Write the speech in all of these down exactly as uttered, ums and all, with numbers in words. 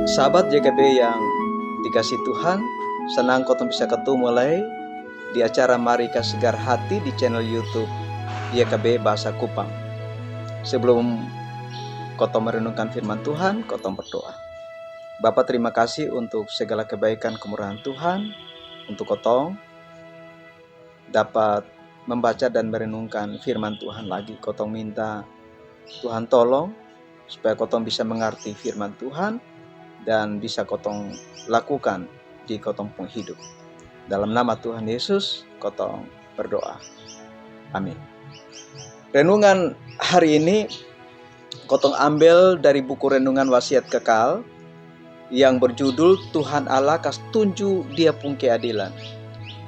Sahabat Y K B yang dikasih Tuhan, senang kotong bisa ketemu lagi di acara Mari Kasegar Hati di channel YouTube Y K B Bahasa Kupang. Sebelum kotong merenungkan firman Tuhan, kotong berdoa. Bapa, terima kasih untuk segala kebaikan kemurahan Tuhan untuk kotong dapat membaca dan merenungkan firman Tuhan lagi. Kotong minta Tuhan tolong supaya kotong bisa mengerti firman Tuhan dan bisa kotong lakukan di kotong pung hidup. Dalam nama Tuhan Yesus kotong berdoa. Amin. Renungan hari ini kotong ambil dari buku renungan Wasiat Kekal yang berjudul Tuhan Allah Kas Tunju Dia Pung Keadilan,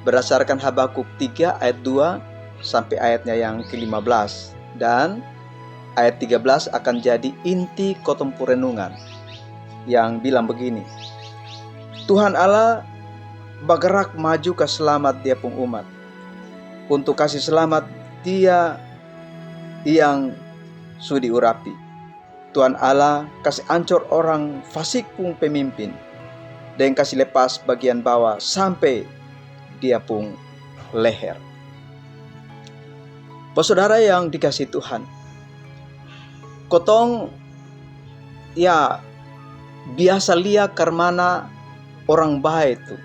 berdasarkan Habakuk tiga ayat dua sampai ayatnya yang kelima belas. Dan ayat tiga belas akan jadi inti kotong pung renungan, yang bilang begini: Tuhan Allah bergerak maju ka selamat Dia pung umat, untuk kasih selamat Dia yang su diurapi. Tuhan Allah kasi ancor orang fasik pung pemimpin, deng kasi lepas bagian bawa sampe dia pung leher. Basodara yang dikasi Tuhan, kotong ya biasa lia karmana orang bae tu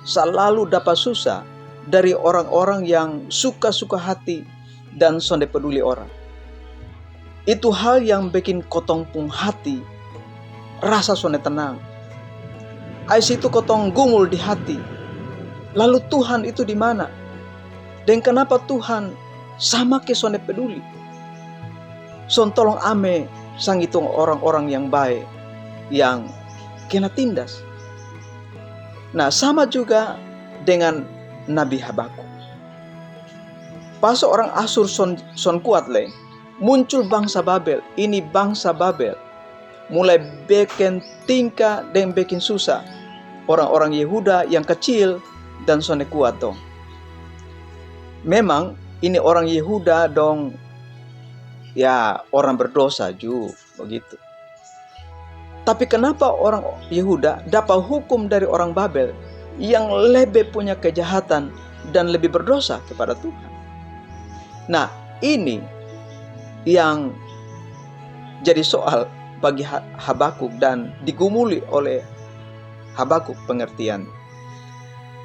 salalu dapa susa dari orang-orang yang suka-suka hati dan sonde peduli orang. Itu hal yang bekin kotong pung hati rasa sonde tenang. Ais itu kotong gumul di hati. Lalu Tuhan itu di mana? Deng kenapa Tuhan sama ke sonde peduli? Son tolong ame sang itu orang-orang yang bae yang kena tindas. Nah, sama juga dengan Nabi Habakuk. Pas orang Asur son, son kuat le, muncul bangsa Babel. Ini bangsa Babel mulai beken tingka deng bekin susa orang-orang Yehuda yang kacil dan sonde kuat dong. Memang ini orang Yehuda dong, ya, orang berdosa ju begitu. Tapi kenapa orang Yehuda dapat hukum dari orang Babel yang lebih punya kejahatan dan lebih berdosa kepada Tuhan? Nah, ini yang jadi soal bagi Ha- Habakuk dan digumuli oleh Habakuk pengertian.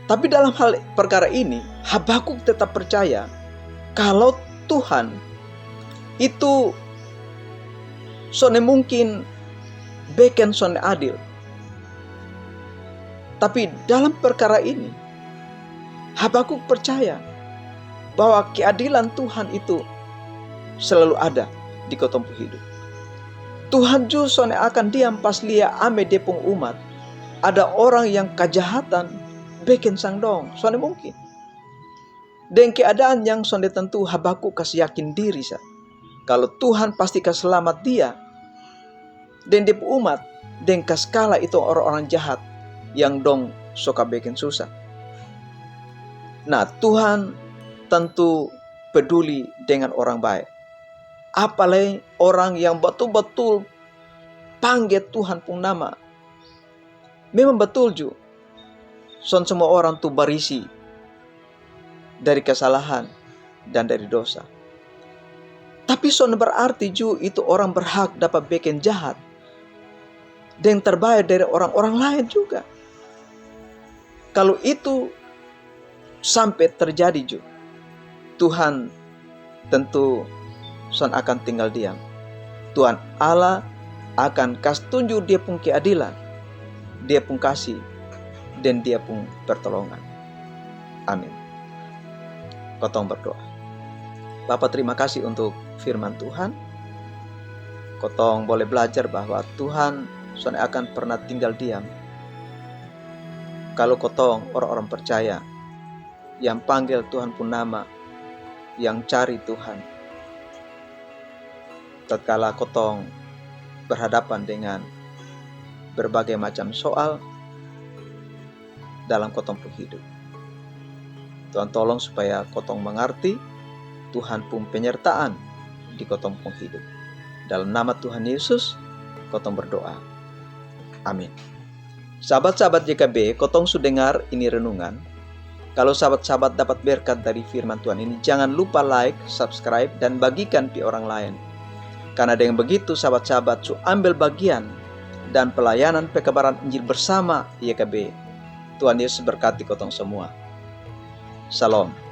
Tapi dalam hal perkara ini, Habakuk tetap percaya kalau Tuhan itu sonde mungkin beken sonde adil. Tapi dalam perkara ini, Habakuk percaya bahwa keadilan Tuhan itu selalu ada di kotong pung hidup. Tuhan ju sonde akan diam pas lia ame dia pung umat ada orang yang kajahatan beken sang dong. Sonde mungkin. Deng keadaan yang sonde tentu, Habakuk kasi yakin diri sa kalau Tuhan pasti kasi slamat dia deng dia pung umat deng kasi kala itu orang-orang jahat yang dong suka beken susa. Nah, Tuhan tentu peduli dengan orang bae. Apalai orang yang batul-batul pangge Tuhan pung nama. Memang batul ju, son semua orang tu barisi dari kesalahan dan dari dosa. Tapi son berarti ju itu orang berhak dapat beken jahat deng terbae dari orang-orang laen juga. Kalau itu sampe terjadi ju, Tuhan tentu son akan tinggal diam. Tuhan Allah akan kas tunju dia pung keadilan, dia pung kasi, deng dia pung pertolongan. Amin. Kotong berdoa. Bapa, terima kasih untuk firman Tuhan. Kotong boleh belajar bahwa Tuhan son akan pernah tinggal diam. Kalau kotong orang-orang percaya yang panggil Tuhan pun nama, yang cari Tuhan, tatkala kotong berhadapan dengan berbagai macam soal dalam kotong pun hidup, Tuhan tolong supaya kotong mengerti Tuhan pun penyertaan di kotong pun hidup. Dalam nama Tuhan Yesus kotong berdoa. Amin. Sahabat-sahabat Y K B, kotong su dengar ini renungan. Kalau sahabat-sahabat dapat berkat dari firman Tuhan ini, jangan lupa like, subscribe, dan bagikan pi orang lain. Karena dengan begitu sahabat-sahabat su ambil bagian dan pelayanan pekabaran Injil bersama Y K B. Tuhan Yesus berkati kotong semua. Shalom.